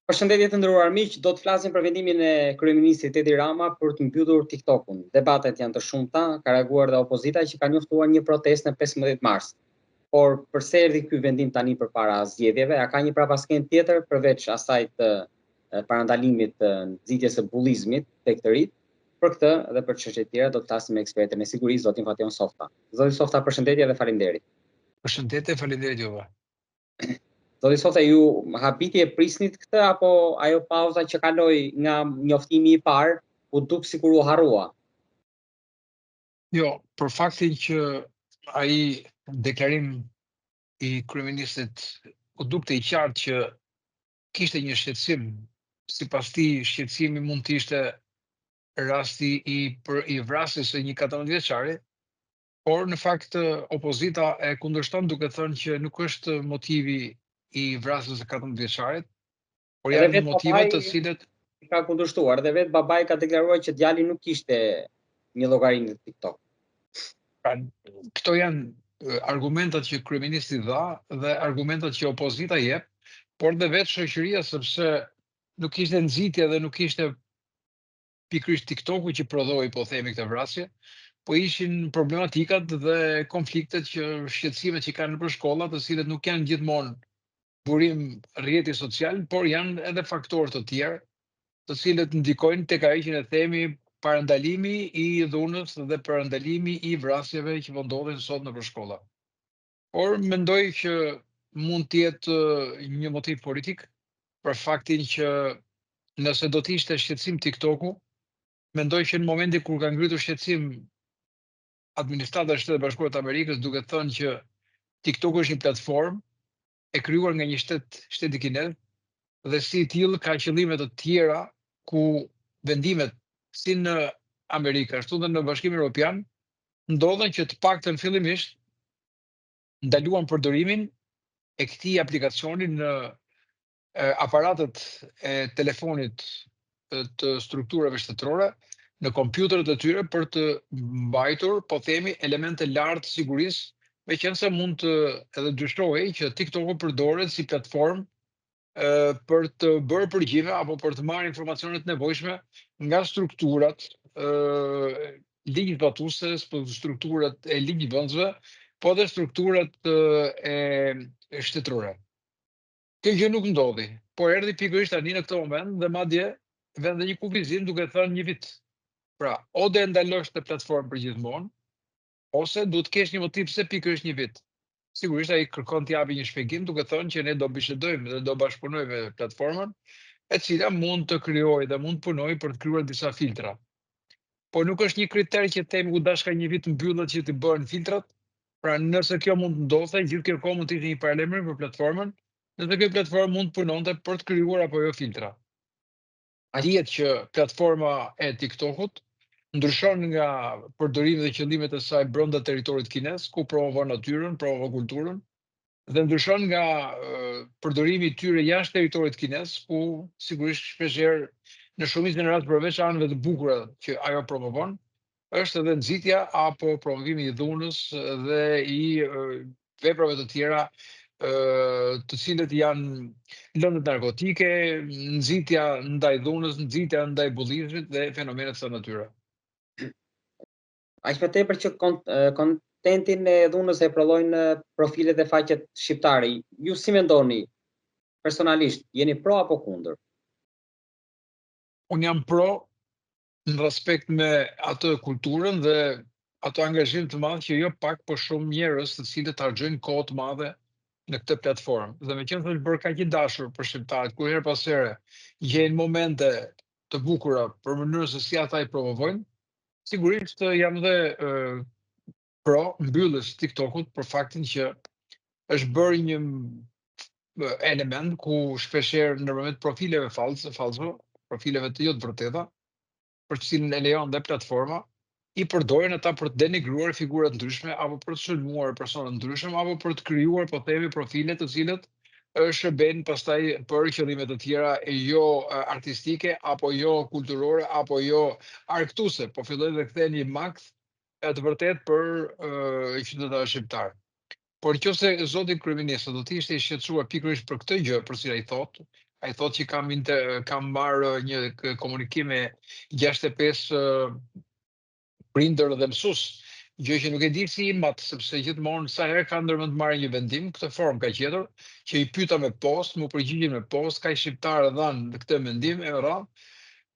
Përshëndetje të nderuar miq, do të flasim për vendimin e kryeministrit Edi Rama për të mbyllur TikTokun. Debatet janë të shumta, ka reaguar dhe opozita që ka njoftuar një protestë në 15 mars. Por përse erdhi ky vendim tani përpara zgjedhjeve? A ka një prapaskenë tjetër përveç asaj të parandalimit të nxitjes së bullizmit tek të rinjtë? Për këtë dhe për çështje të tjera do të flasim me ekspertin e sigurisë, zotin Fation Softa. Zoti Softa, përshëndetje dhe faleminderit. Përshëndetje, faleminderit juve. Zoti Softa, ju habiti e prisnit këtë apo ajo pauza që kaloi nga njoftimi i parë u duk sikur u harrua? Jo, për faktin që ai deklarim i kryeministrit u dukte i qartë që kishte një shqetësim, sipas tij shqetësimi mund të ishte rasti i për i vrasjes së një 14 vjeçari, Por në fakt opozita e kundërshton duke thënë që nuk është motivi i vrasjes së 14 vjeçarit, por janë motive të cilët i ka kundërshtuar dhe vetë babai ka deklaruar që djali nuk kishte një llogari në TikTok. Pra, këto janë argumentat që kryeministri dha dhe argumentat që opozita jep, por dhe vetë shoqëria sepse nuk ishte nxitje dhe nuk ishte pikërisht TikToku që prodhoi, po themi këtë vrasje, po ishin problematikat dhe konfliktet që shqetësimet që kanë nëpër shkolla, të cilët nuk janë gjithmonë burim rrjeti social, por janë edhe faktorë të tjerë, të cilët ndikojnë tek ajo që ne themi parandalimi i dhunës dhe parandalimi i vrasjeve që po ndodhin sot nëpër shkolla. Por mendoj që mund të jetë një motiv politik për faktin që nëse do të ishte shqetësim TikToku, mendoj që në momentin kur ka ngritur shqetësim administrata e Shteteve të Bashkuara të Amerikës duke thënë që TikToku është një platformë e krijuar nga një shtet, shteti kinez, dhe si i tillë ka qëllime të tjera ku vendimet si në Amerikë ashtu dhe në Bashkimin Evropian ndodhën që të paktën fillimisht ndaluan përdorimin e këtij aplikacioni në aparatet e telefonit të strukturave shtetërore, në kompjuterët e tyre për të mbajtur, po themi, elemente lartë të sigurisë, meqenëse mund të edhe dyshohej që TikToku përdoret si platformë për të bërë përgjime apo për të marrë informacione të nevojshme nga strukturat ligjzbatuese, strukturat e ligjvënësve, po dhe strukturat e shtetërore. Kjo gjë nuk ndodhi, por erdhi pikërisht tani në këtë moment dhe madje vën dhe një kufizim duke thënë një vit. Pra, o do e ndalosh këtë platformë për gjithmonë, ose duhet të kesh një motiv pse pikërisht një vit. Sigurisht ai kërkon të japi një shpjegim duke thënë që ne do bisedojmë dhe do bashkëpunojmë me platformën, e cila mund të krijojë dhe mund të punojë për të krijuar disa filtra. Por nuk është një kriter që themi u dashka një vit mbyllet që të bëhen filtrat. Pra nëse kjo mund të ndodhte, gjithë kjo kohë mund të ishte një paralajmërim për platformën, nëse kjo platformë mund të punonte për të krijuar apo jo filtra. Dihet që platforma e TikTokut ndryshon nga përdorimi dhe qëllimet e saj brenda territorit kinez, ku promovon natyrën, promovon kulturën, dhe ndryshon nga përdorimi i tyre jashtë territorit kinez, ku sigurisht shpeshherë në shumicën e rasteve përveç anëve të bukura që ajo promovon, është edhe nxitja apo promovimi i dhunës dhe i veprave të tjera të cilët janë lëndët narkotike, nxitja ndaj dhunës, nxitja ndaj bullizmit dhe fenomene të kësaj natyre. Aq më tepër që kontentin e dhunës e prodhojnë profilet e faqet shqiptare. Ju si mendoni personalisht, jeni pro apo kundër? Unë jam pro në respekt me atë kulturën dhe atë angazhim të madh që jo pak po shumë njerëz të cilët harxhojnë kohë të madhe në këtë platformë. Dhe meqenëse është bërë kaq i dashur për shqiptarët, ku herë pas here gjejnë momente të bukura për mënyrën se si ata i promovojnë, sigurisht jam dhe pro mbylljes së TikTokut për faktin që është bërë një element ku shpeshherë nëpërmjet profileve false, falso, profileve të jo të vërteta, për të cilën e lejon dhe platforma, i përdorin ata për të denigruar figura të ndryshme apo për të sulmuar persona të ndryshëm apo për të krijuar po themi profile të cilët shërbejnë pastaj për qëllime të tjera jo artistike apo jo kulturore apo jo argëtuese, po fillojnë dhe kthehen një makth e të vërtetë për qytetarët shqiptar. Por në qoftë se zoti kryeministër do të ishte i shqetësuar pikërisht për këtë gjë, për cilën ai thotë, Ai thotë që kam inter, kam marrë një komunikim me 65 prindër dhe mësues, gjë që nuk e di si i mat, sepse gjithmonë sa herë ka ndërmend të marrë një vendim, këtë formë ka gjetur, që i pyeta me postë, m'u përgjigjën me postë, kaq shqiptarë dhanë këtë mendim e me radhë,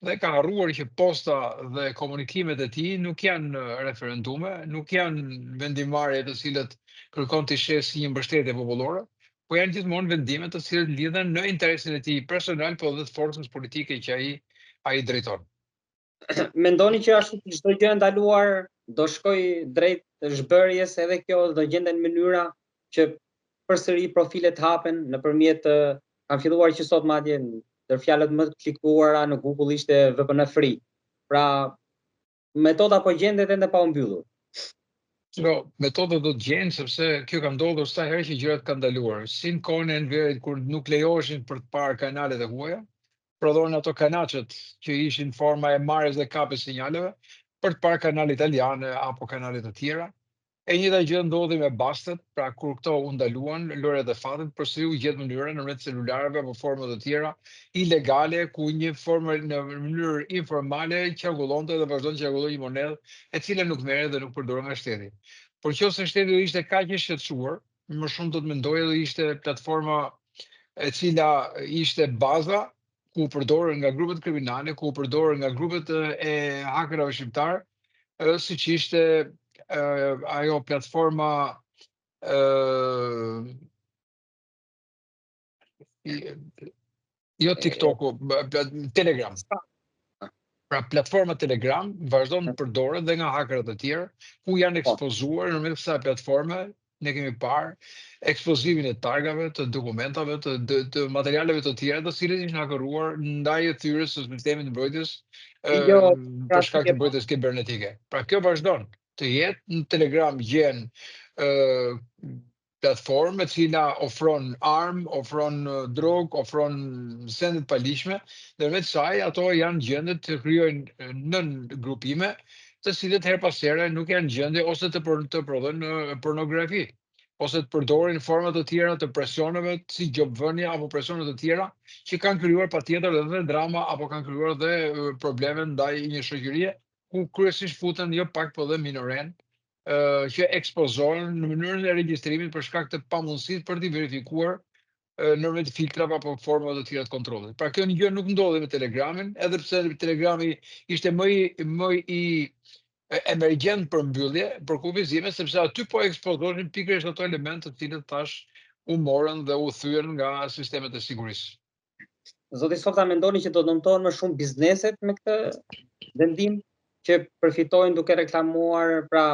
dhe ka harruar që posta dhe komunikimet e tij nuk janë referendume, nuk janë vendimmarrje të cilët kërkon t'i shesë si një mbështetje popullore, po janë gjithmonë vendime të cilët lidhen në interesin e tij personal, po edhe të forcës politike që ai ai drejton. Mendoni që ashtu si çdo gjë e ndaluar do shkojë drejt zhbërjes edhe kjo do gjenden mënyra që përsëri profilet hapen nëpërmjet kanë filluar që sot madje ndër fjalët më të klikuara në Google ishte VPN free. Pra metoda po gjendet ende pa u mbyllur. Jo, metoda do të gjejnë sepse kjo ka ndodhur sa herë që gjërat kanë ndaluar. Si në kohën e Enverit kur nuk lejoheshin për të parë kanalet e huaja, prodhonin ato kanaçet që ishin forma e marrjes dhe kapjes sinjaleve për të parë kanale italiane apo kanale të tjera. E njëjta gjë ndodhi me bastet, pra kur këto u ndaluan, lojërat e fatit, përsëri u gjet mënyra nëpërmjet celularëve apo forma të tjera ilegale ku një formë në mënyrë informale qarkullonte dhe vazhdon të qarkullojë një monedhë e cila nuk merret dhe nuk përdoret nga shteti. Por qoftë se shteti do ishte kaq i shqetësuar, më shumë do të mendoja do ishte platforma e cila ishte baza ku u përdorën nga grupet kriminale, ku u përdorën nga grupet e hakerave shqiptarë, siç ishte ajo platforma jo TikToku, Telegram. Pra platforma Telegram vazhdon të përdoret dhe nga hakerat e tjerë, ku janë po. ekspozuar nëpërmjet kësaj platforme, ne kemi parë ekspozimin e targave, të dokumentave, të, të, të materialeve të tjera, të cilët ishin hakeruar ndaj thyerjes së sistemit të mbrojtjes jo, pra, për shkak të mbrojtjes kibernetike. Pra kjo vazhdon të jetë në Telegram gjen ë platformë e cila ofron armë, ofron drogë, ofron sende të paligjshme, dhe me saj ato janë gjendje të krijojnë nëngrupime, të cilët herë pas here nuk janë gjendje ose të për, të prodhojnë pornografi ose të përdorin forma të tjera të presioneve si gjobvënia apo presione të tjera që kanë krijuar patjetër edhe drama apo kanë krijuar edhe probleme ndaj një shoqërie ku kryesisht futen jo pak po dhe minoren që ekspozohen në mënyrën e regjistrimit për shkak të pamundësisë për t'i verifikuar nëpërmjet filtrave apo formave të tjera të kontrollit. Pra kjo një gjë nuk ndodhi me Telegramin, edhe pse Telegrami ishte më i më i emergjent për mbyllje, për kufizime, sepse aty po ekspozoheshin pikërisht ato elementë të cilët tash u morën dhe u thyen nga sistemet e sigurisë. Zoti Softa, mendoni që do të dëmtohen më shumë bizneset me këtë vendim që përfitojnë duke reklamuar pra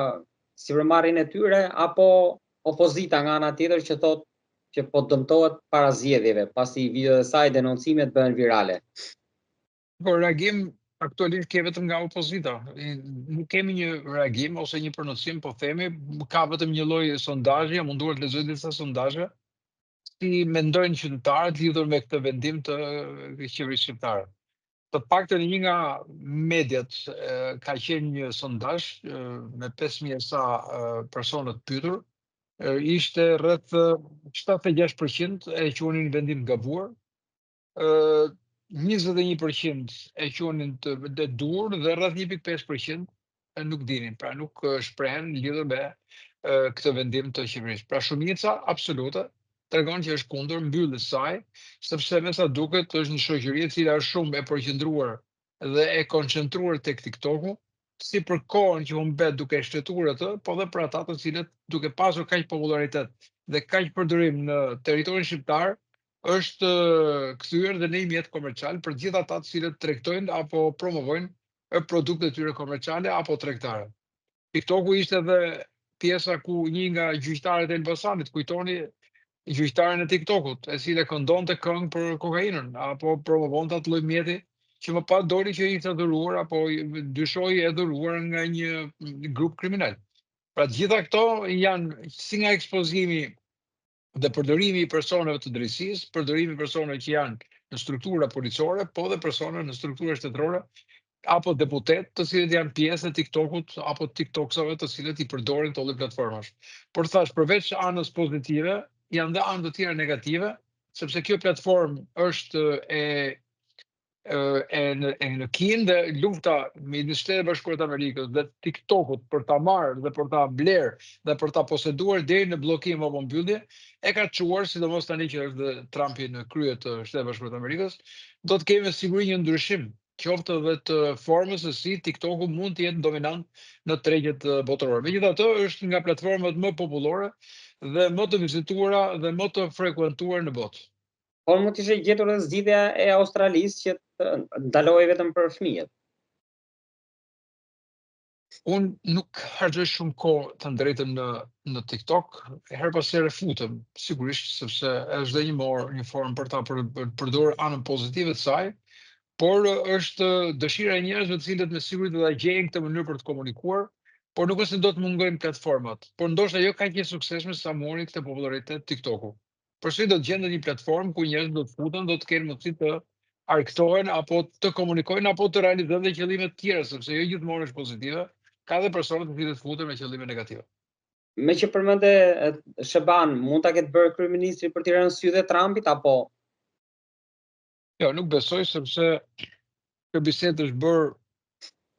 sipërmarrjen e tyre apo opozita nga ana tjetër që thotë që po dëmtohet para zgjedhjeve, pasi videot e saj denoncimet bëhen virale. Po reagim aktualisht ke vetëm nga opozita. Nuk kemi një reagim ose një prononcim, po themi, ka vetëm një lloj sondazhi, jam munduar të lexoj disa sondazhe, si mendojnë qytetarët lidhur me këtë vendim të qeverisë shqiptare. Të paktën një nga mediat ka qenë një sondazh me 5000 e sa persona të pyetur, ishte rreth 76% e quanin vendim të gabuar, 21% e quanin të, të duhur dhe rreth 1.5% nuk dinin, pra nuk shprehen lidhur me këtë vendim të qeverisë. Pra shumica absolute tregon që është kundër mbylljes saj, sepse me sa duket është një shoqëri e cila është shumë e përqendruar dhe e koncentruar tek TikToku, si për kohën që humbet duke e shfletuar atë, po dhe për ata të cilët duke pasur kaq popularitet dhe kaq përdorim në territorin shqiptar, është kthyer dhe në një mjet komercial për të gjithë ata të cilët tregtojnë apo promovojnë produktet e tyre komerciale apo tregtare. TikToku ishte edhe pjesa ku një nga gjyqtarët e Elbasanit, kujtoni gjyqtaren e TikTokut, e cila këndonte këngë për kokainën apo promovonte atë lloj mjeti që më pas doli që ishte dhuruar apo dyshohej e dhuruar nga një grup kriminal. Pra të gjitha këto janë si nga ekspozimi dhe përdorimi i personave të drejtësisë, përdorimi i personave që janë në struktura policore, po dhe persona në struktura shtetërore apo deputet të cilët janë pjesë e TikTokut apo TikToksave të cilët i përdorin këto lloj platformash. Por thash, përveç anës pozitive, janë dhe anë të tjera negative. sepse kjo platformë është e e në, e në Kinë dhe lufta midis Shteteve të Bashkuara të Amerikës dhe TikTokut për ta marrë dhe për ta blerë dhe për ta poseduar deri në bllokim apo mbyllje, e ka çuar, sidomos tani që është dhe Trumpi në krye të Shteteve të Bashkuara të Amerikës, do të kemi me siguri një ndryshim, qoftë edhe të formës se si TikToku mund të jetë dominant në tregjet botërore. Megjithatë, është nga platformat më popullore dhe më të vizituara dhe më të frekuentuara në botë. Por mund të ishte gjetur edhe zgjidhja e Australisë që të ndalohej vetëm për fëmijët. Unë nuk harxhoj shumë kohë të drejtën në në TikTok, herë pas here futem, sigurisht sepse është dhe një mor, një formë për ta për, për, përdorur anën pozitive të saj, por është dëshira e njerëzve të cilët me siguri do ta gjejnë këtë mënyrë për të komunikuar, por nuk është se do të mungojnë platformat, por ndoshta jo kaq e suksesshme sa mori këtë popularitet TikToku. Përsëri do të gjendet një platformë ku njerëzit do të futen, do të kenë mundësi të argëtohen apo të komunikojnë apo të realizojnë dhe qëllime të tjera, sepse jo gjithmonë është pozitive, ka dhe persona të cilët futen me qëllime negative. Meqë përmende SHBA-n, mund ta ketë bërë kryeministri për t'i rënë sy dhe Trumpit apo Jo, nuk besoj sepse kjo bisedë është bërë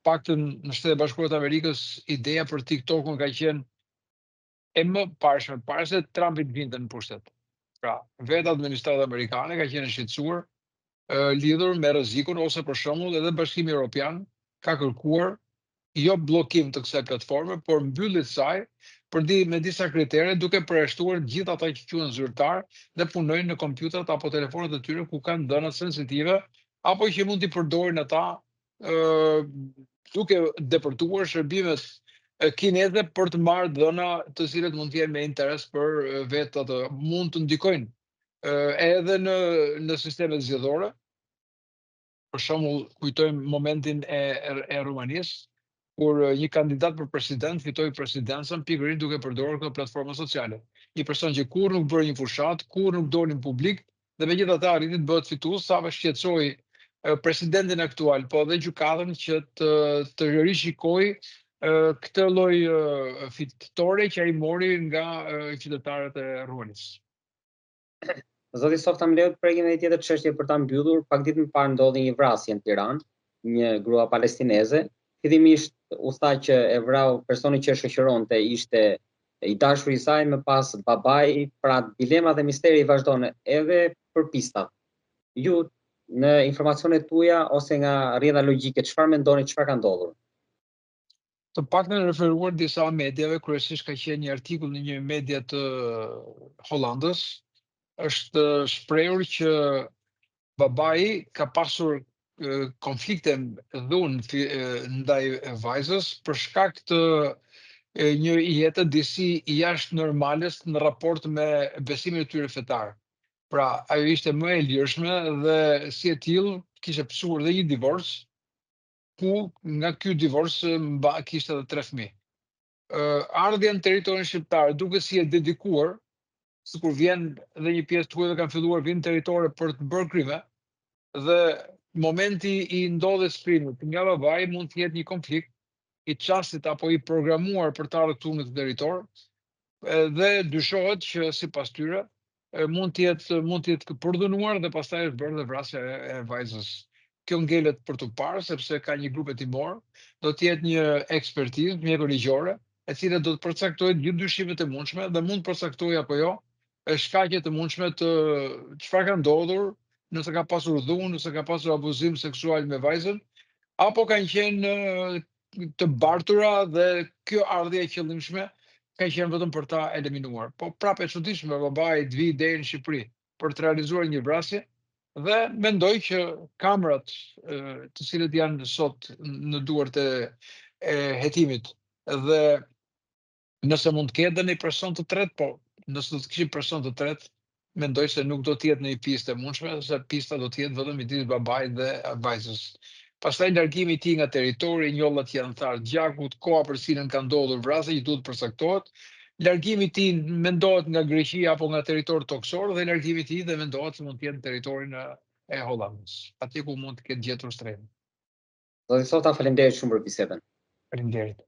paktën në Shtetet e Bashkuara të Amerikës, ideja për TikTokun ka qenë e mëparshme, para se Trumpi të vinte në pushtet. Pra, vetë administrata amerikane ka qenë e shqetësuar lidhur me rrezikun ose për shembull edhe Bashkimi Evropian ka kërkuar jo bllokim të kësaj platforme, por mbyllje të saj për di, me disa kritere duke përjashtuar gjithë ata që quhen zyrtar dhe punojnë në kompjuterat apo telefonat e tyre ku kanë dhëna sensitive apo që mund t'i përdorin ata duke depërtuar shërbimet kineze për të marrë dhëna të cilët mund të jenë me interes për vetë atë, mund të ndikojnë edhe në në sistemet zgjedhore. Për shembull, kujtojmë momentin e e Rumanisë, kur një kandidat për president fitoi presidencën pikërisht duke përdorur këto platforma sociale. Një person që kurrë nuk bëri një fushatë, kurrë nuk doli në publik dhe megjithatë arriti të bëhet fitues, sa shqetësoi presidentin aktual, po edhe gjykatën që të të rishikojë këtë lloj fitore që ai mori nga qytetarët e Rumanisë. Zoti Softa, më lejo të prekim edhe një tjetër çështje për ta mbyllur. Pak ditë më parë ndodhi një vrasje në Tiranë, një grua palestineze. Fillimisht u tha që e vrau personi që e shoqëronte ishte i dashuri i saj, më pas babai, pra dilema dhe misteri vazhdon edhe për pistat. Ju në informacionet tuaja ose nga rrjedha logjike, çfarë mendoni, çfarë ka ndodhur? Të paktën referuar disa mediave, kryesisht ka qenë një artikull në një media të Hollandës, është shprehur që babai ka pasur konflikte dhunë ndaj vajzës për shkak të një jete disi jashtë normales në raport me besimin e tyre fetar. Pra, ajo ishte më e lirshme dhe si e tillë kishte pësuar dhe një divorc, ku nga ky divorc mba kishte edhe tre fëmijë. Ardhja në territorin shqiptar duket si e dedikuar, sikur vjen dhe një pjesë të huajve kanë filluar vinë në territore për të bërë krime dhe momenti i ndodhjes së krimit nga babai mund të jetë një konflikt i çastit apo i programuar për të ardhur këtu në këtë territor dhe dyshohet që sipas tyre mund të jetë mund të jetë përdhunuar dhe pastaj është bërë dhe vrasja e, e vajzës. Kjo ngelet për t'u parë sepse ka një grup hetimor, do të jetë një ekspertizë mjeko-ligjore, e cila do të përcaktojë gjithë dyshimet e mundshme dhe mund të përcaktojë apo jo shkaqe të mundshme të çfarë ka ndodhur, nëse ka pasur dhunë, nëse ka pasur abuzim seksual me vajzën, apo kanë qenë të bartura dhe kjo ardhje e qëllimshme ka qenë vetëm për ta eliminuar. Po prapë e çuditshme babai të vijë deri në Shqipëri për të realizuar një vrasje dhe mendoj që kamerat të cilët janë sot në duart e, e hetimit dhe Nëse mund të ketë dhe një person të tretë, po, nëse do të kishim person të tretë, mendoj se nuk do të jetë në një pistë e mundshme, sepse pista do të jetë vetëm midis babait dhe vajzës. Pastaj largimi i tij nga territori, njollat që janë tharë gjakut, koha për cilën ka ndodhur vrasja që duhet të përcaktohet, largimi i tij mendohet nga Greqia apo nga territor tokësor dhe largimi i tij dhe mendohet se mund të jetë në territorin e Hollandës, atje ku mund të ketë gjetur strehim. Zoti Softa, faleminderit shumë për bisedën. Faleminderit.